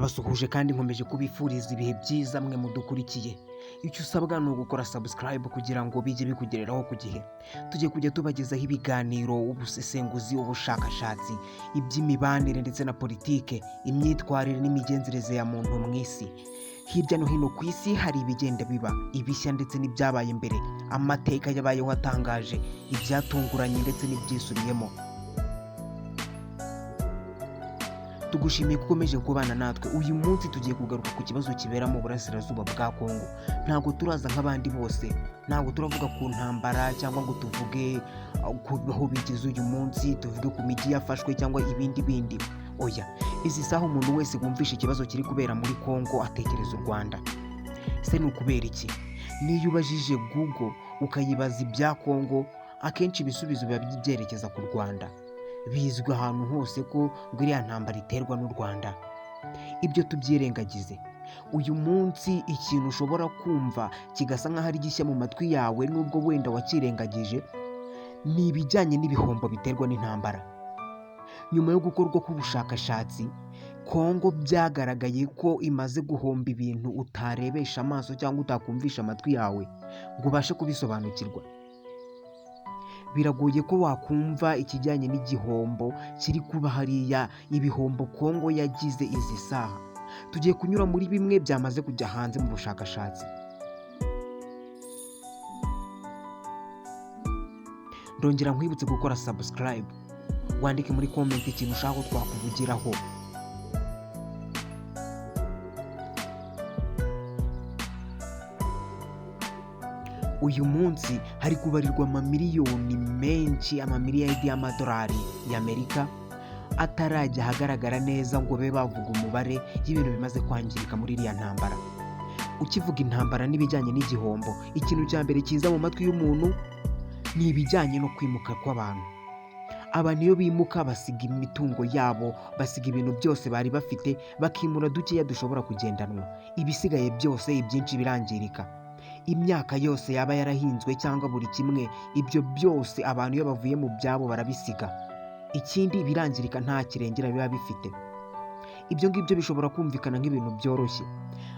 Ndabasuhuje kandi nkomeje kubifuriza ibihe byiza mwe mudukurikiye. Icyo usabwa ni ugukora subscribe kugira ngo bijye bikugereraho ku gihe. Tujye kujya tubagezaho ibiganiro, ubusesenguzi, ubushakashatsi, iby'imibanire ndetse na politike, imyitwarire n'imigenzereze ya muntu mu isi. Hirya no hino ku isi hari ibigenda biba, ibishya ndetse n'ibyabaye mbere, amateka yabayeho atangaje, ibyatunguranye ndetse n'ibyisubiyemo. Tugushimiye ko ukomeje kubana natwe. Uyu munsi tugiye kugaruka ku kibazo kibera mu burasirazuba bwa Kongo. Ntabwo turaza nk'abandi bose, ntabwo turavuga ku ntambara cyangwa ngo tuvuge ku aho bigeze uyu munsi, tuvuge ku mijyi yafashwe cyangwa ibindi bindi. Oya, izi saha umuntu wese wumvishe ikibazo kiri kubera muri Kongo atekereza u Rwanda. Ese ni ukubera iki? Niyo ubajije Google ukayibaza ibya Kongo, akenshi ibisubizo biba byerekeza ku Rwanda. Bizwi ahantu hose ko ngo iriya ntambara iterwa n'u Rwanda. Ibyo tubyirengagize. Uyu munsi ikintu ushobora kumva kigasa nk'aho ari gishya mu matwi yawe nubwo wenda wakirengagije, ni ibijyanye n'ibihombo biterwa n'intambara. Nyuma yo gukorwa k'ubushakashatsi, Kongo byagaragaye ko imaze guhomba ibintu utarebesha amaso cyangwa utakumvisha amatwi yawe ngo ubashe kubisobanukirwa. Biragoye ko wakumva ikijyanye n'igihombo kiri kuba hariya, ibihombo Kongo yagize izi saha. Tugiye kunyura muri bimwe byamaze kujya hanze mu bushakashatsi. Ndongera nkwibutse gukora subscribe, wandike muri comment ikintu ushaka ko twakuvugiraho. Uyu munsi hari kubarirwa amamiliyoni menshi, amamiliyari y'amadolari y'Amerika atarajya ahagaragara neza ngo babe bavuga umubare y'ibintu bimaze kwangirika muri iriya ntambara. Ukivuga intambara n'ibijyanye n'igihombo, ikintu cya mbere kiza mu matwi y'umuntu ni ibijyanye no kwimuka kw'abantu. Abantu iyo bimuka basiga imitungo yabo, basiga ibintu byose bari bafite, bakimura dukeya dushobora kugendanwa. Ibisigaye byose ibyinshi birangirika. Imyaka yose yaba yarahinzwe cyangwa buri kimwe, ibyo byose abantu iyo bavuye mu byabo barabisiga. Ikindi birangirika nta kirengera biba bifite. Ibyo ngibyo bishobora kumvikana nk'ibintu byoroshye,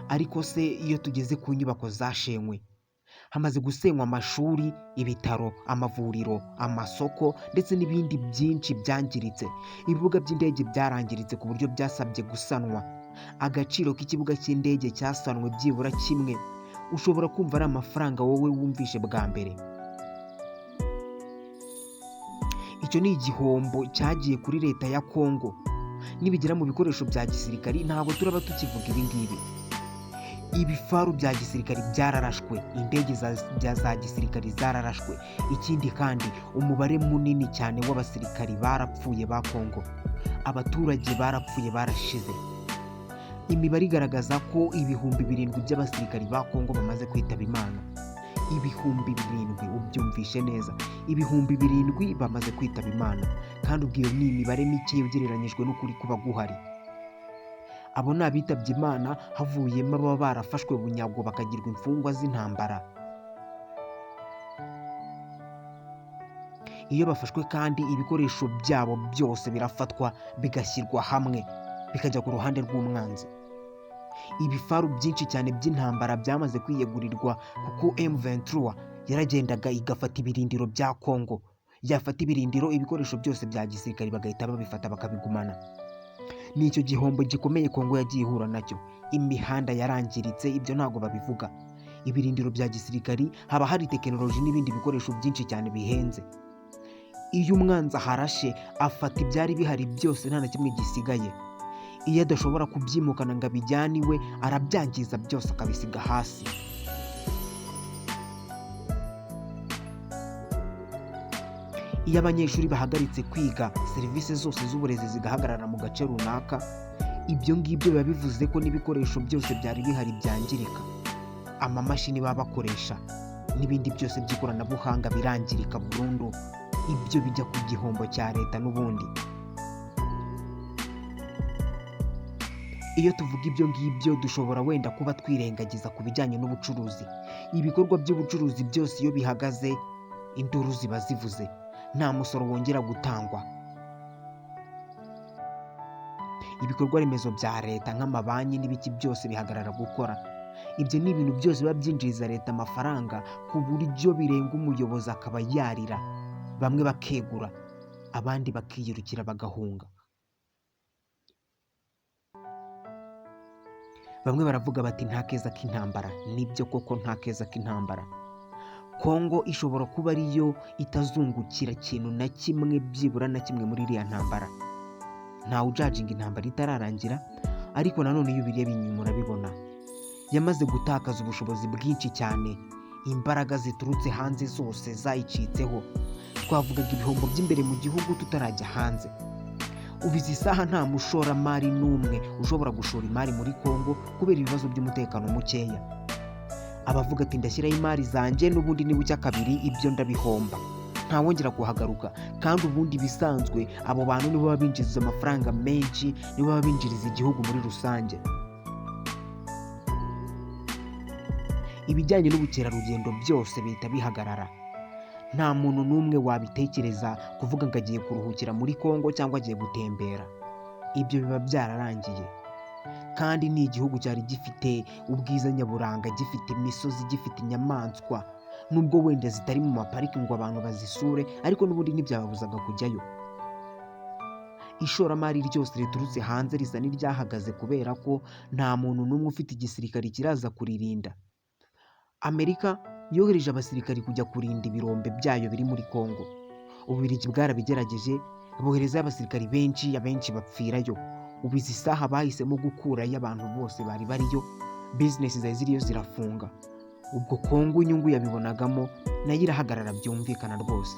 ariko se iyo tugeze ku nyubako zashenywe, hamaze gusenywa amashuri, ibitaro, amavuriro, amasoko ndetse n'ibindi byinshi byangiritse. Ibibuga by'indege byarangiritse ku buryo byasabye gusanwa. Agaciro k'ikibuga cy'indege cyasanwe byibura kimwe, ushobora kumva ari amafaranga wowe wumvishe bwa mbere. Icyo ni igihombo cyagiye kuri leta ya Kongo. Nibigera mu bikoresho bya gisirikari ntabwo turaba tukivuga ibi ngibi. Ibifaru bya gisirikari byararashwe, indege za gisirikari zararashwe. Ikindi kandi umubare munini cyane w'abasirikari barapfuye ba Kongo, abaturage barapfuye barashize. Imibare igaragaza ko 7,000 by'abasirikari ba Kongo bamaze kwitaba Imana. 7,000, ubyumvishe neza, 7,000 bamaze kwitaba Imana. Kandi ubwo iyo ni imibare mike ugereranyijwe n'ukuri kuba guhari. Abo ni abitabye Imana, havuyemo ababa barafashwe bunyago bakagirwa imfungwa z'intambara. Iyo bafashwe kandi ibikoresho byabo byose birafatwa bigashyirwa hamwe bikajya ku ruhande rw'umwanzi. Ibifaru byinshi cyane by'intambara byamaze kwiyegurirwa kuko M23 yaragendaga igafata ibirindiro bya Kongo, yafata ibirindiro ibikoresho byose bya gisirikari bagahita babifata bakabigumana. Ni icyo gihombo gikomeye Kongo yagiye ihura nacyo. Imihanda yarangiritse, ibyo ntabwo babivuga. Ibirindiro bya gisirikari haba hari tekinoloji n'ibindi bikoresho byinshi cyane bihenze. Iyo umwanzi aharashe afata ibyari bihari byose nta na kimwe gisigaye. Iyo adashobora kubyimukana ngo abijyane iwe, arabyangiza byose akabisiga hasi. Iyo abanyeshuri bahagaritse kwiga, serivisi zose z'uburezi zigahagarara mu gace runaka, ibyo ngibyo biba bivuze ko n'ibikoresho byose byari bihari byangirika. Amamashini baba bakoresha n'ibindi byose by'ikoranabuhanga birangirika burundu. Ibyo bijya ku gihombo cya leta n'ubundi. Iyo tuvuga ibyo ngibyo dushobora wenda kuba twirengagiza ku bijyanye n'ubucuruzi. Ibikorwa by'ubucuruzi byose iyo bihagaze, induru ziba zivuze, nta musoro wongera gutangwa. Ibikorwa remezo bya leta nk'amabanki n'ibiki byose bihagarara gukora. Ibyo ni ibintu byose biba byinjiriza leta amafaranga ku buryo birenga umuyobozi akaba yarira, bamwe bakegura, abandi bakiyirukira bagahunga. Bamwe baravuga bati nta keza k'intambara. Nibyo koko nta keza k'intambara. Kongo ishobora kuba ariyo itazungukira ikintu na kimwe, byibura na kimwe muri iriya ntambara. Ntawe ujajinga intambara itararangira, ariko nanone iyo ubireba inyuma urabibona. Yamaze gutakaza ubushobozi bwinshi cyane, imbaraga ziturutse hanze zose zayicitseho. Twavugaga ibihombo by'imbere mu gihugu tutarajya hanze. Ubu izi saha nta mushoramari n'umwe ushobora gushora imari muri Kongo kubera ibibazo by'umutekano mukeya. Abavuga ati ndashyiraho imari zanjye n'ubundi nibucya kabiri ibyo ndabihomba, ntawongera kuhagaruka. Kandi ubundi bisanzwe abo bantu nibo baba binjiriza amafaranga menshi, nibo baba binjiriza igihugu muri rusange. Ibijyanye n'ubukerarugendo byose bihita bihagarara. Nta muntu n'umwe wabitekereza kuvuga ngo agiye kuruhukira muri Kongo cyangwa agiye gutembera. Ibyo biba byararangiye. Kandi ni igihugu cyari gifite ubwiza nyaburanga, gifite imisozi, gifite inyamaswa, nubwo wenda zitari mu mapariki ngo abantu bazisure, ariko n'ubundi ntibyababuzaga kujyayo. Ishoramari ryose riturutse hanze risa n'iryahagaze kubera ko nta muntu n'umwe ufite igisirikare kiraza kuririnda. Amerika yohereje abasirikari kujya kurinda ibirombe byayo biri muri Kongo. Ububiligi bwarabigerageje, boherezayo abasirikari benshi, abenshi bapfirayo. Ubu izi saha bahisemo gukurayo abantu bose bari bariyo, bizinesi zari ziriyo zirafunga. Ubwo Kongo inyungu yabibonagamo nayo irahagarara byumvikana rwose.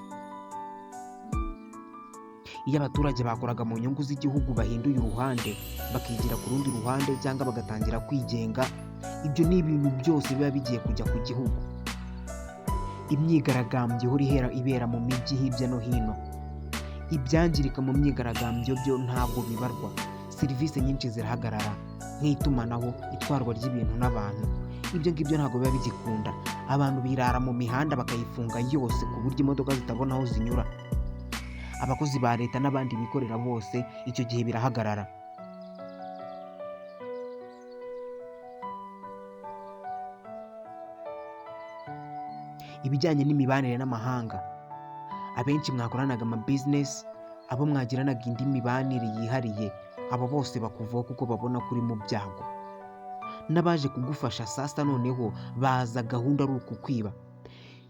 Iyo abaturage bakoraga mu nyungu z'igihugu bahinduye uruhande, bakigira ku rundi ruhande cyangwa bagatangira kwigenga, ibyo ni ibintu byose biba bigiye kujya ku gihugu. Imyigaragambyo ihora ibera mu mijyi hirya no hino. Ibyangirika mu myigaragambyo byo ntabwo bibarwa. Serivisi nyinshi zirahagarara, nk'itumanaho, itwarwa ry'ibintu n'abantu. Ibyo ngibyo ntabwo biba bigikunda. Abantu birara mu mihanda bakayifunga yose ku buryo imodoka zitabona aho zinyura. Abakozi ba leta n'abandi bikorera bose icyo gihe birahagarara. Ibijyanye n'imibanire n'amahanga, abenshi mwakoranaga ama bizinesi, abo mwagiranaga indi mibanire yihariye, abo bose bakuvaho kuko babona ko uri mu byago. N'abaje kugufasha sasa noneho baza gahunda ari ukukwiba.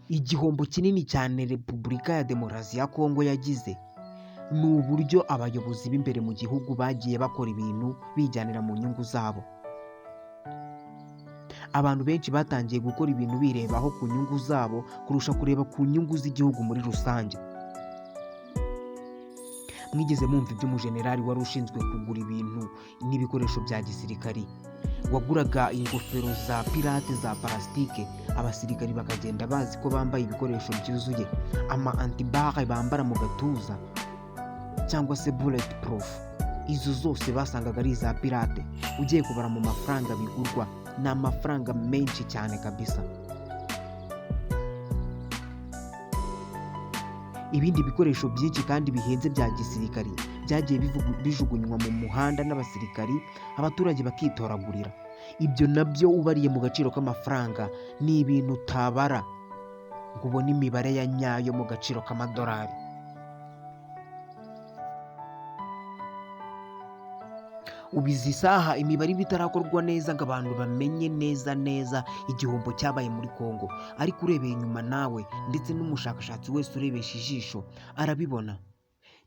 Igihombo kinini cyane Repubulika ya Demokarasi ya Kongo yagize ni uburyo abayobozi b'imbere mu gihugu bagiye bakora ibintu bijyanira mu nyungu zabo. Abantu benshi batangiye gukora ibintu birebaho ku nyungu zabo kurusha kureba ku nyungu z'igihugu muri rusange. Mwigeze mwumva iby'umujenerali wari ushinzwe kugura ibintu n'ibikoresho bya gisirikari, waguraga ingofero za pirate za parasitike, abasirikari bakagenda bazi ko bambaye ibikoresho byuzuye, ama antibare bambara mu gatuza cyangwa se bullet proof, izo zose basangaga ari iza pirate. Ugiye kubara mu mafaranga bigurwa, ni amafaranga menshi cyane kabisa. Ibindi bikoresho byinshi kandi bihenze bya gisirikari byagiye bijugunywa mu muhanda n'abasirikari, abaturage bakitoragurira. Ibyo nabyo ubariye mu gaciro k'amafaranga ni ibintu utabara ngo ubone imibare ya nyayo mu gaciro k'amadolari. Ubu izi saha imibare iba itarakorwa neza ngo abantu bamenye neza neza igihombo cyabaye muri Kongo, ariko urebeye inyuma nawe ndetse n'umushakashatsi wese urebesha ijisho arabibona.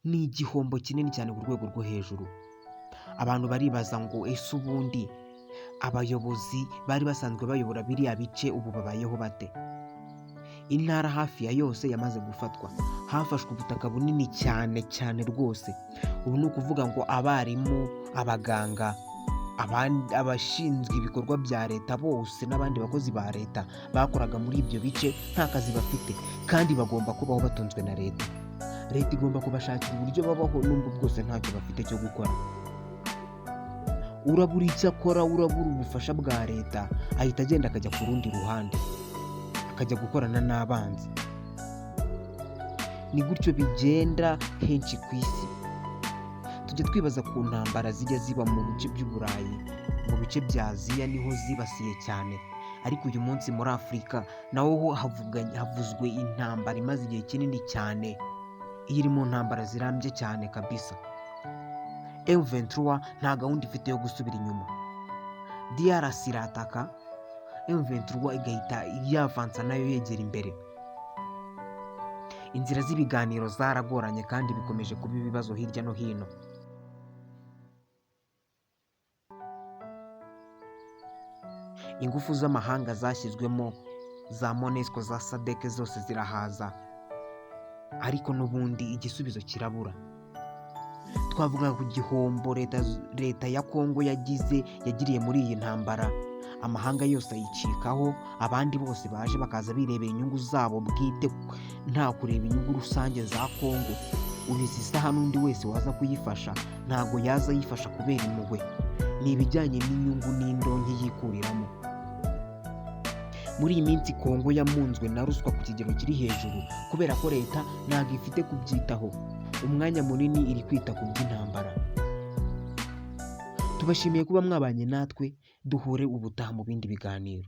Ni igihombo kinini cyane ku rwego rwo hejuru. Abantu baribaza ngo ese ubundi abayobozi bari basanzwe bayobora biriya bice ubu babayeho bate? Intara hafi ya yose yamaze gufatwa, hafashwe ubutaka bunini cyane cyane rwose. Ubu ni ukuvuga ngo abarimu, abaganga, abashinzwe ibikorwa bya leta bose n'abandi bakozi ba leta bakoraga muri ibyo bice nta kazi bafite, kandi bagomba kubaho batunzwe na leta. Leta igomba kubashakira uburyo babaho nubwo bwose ntacyo bafite cyo gukora. Urabura icyo akora, urabura ubufasha bwa leta, ahita agenda akajya ku rundi ruhande, akajya gukorana n'abanzi. Ni gutyo bigenda henshi ku isi. Tujya twibaza ku ntambara zijya ziba mu bice by'Uburayi, mu bice bya Aziya niho zibasiye cyane, ariko uyu munsi muri Afurika naho ho havuzwe intambara imaze igihe kinini cyane. Iyi iri mu ntambara zirambye cyane kabisa. M23 nta gahunda ifite yo gusubira inyuma. DRC irataka, M23 igahita yavansa nayo yegera imbere. Inzira z'ibiganiro zaragoranye kandi bikomeje kuba ibibazo hirya no hino. Ingufu z'amahanga zashyizwemo za MONUSCO, za SADC zose zirahaza, ariko n'ubundi igisubizo kirabura. Twavuga ku gihombo leta ya Kongo yagiriye muri iyi ntambara. Amahanga yose ayicikaho, abandi bose baje bakaza birebera inyungu zabo bwite, nta kureba inyungu rusange za Kongo. Ubizi isaha n'undi wese waza kuyifasha ntago yaza ayifasha kubera impuhwe, ni ibijyanye n'inyungu n'indonke yikuriramo. Muri iyi minsi Kongo yamunzwe na ruswa ku kigero kiri hejuru, kubera ko leta ntago ifite kubyitaho. Umwanya munini iri kwita ku by'intambara. Tubashimiye kuba mwabanye natwe, duhure ubutaha mu bindi biganiro.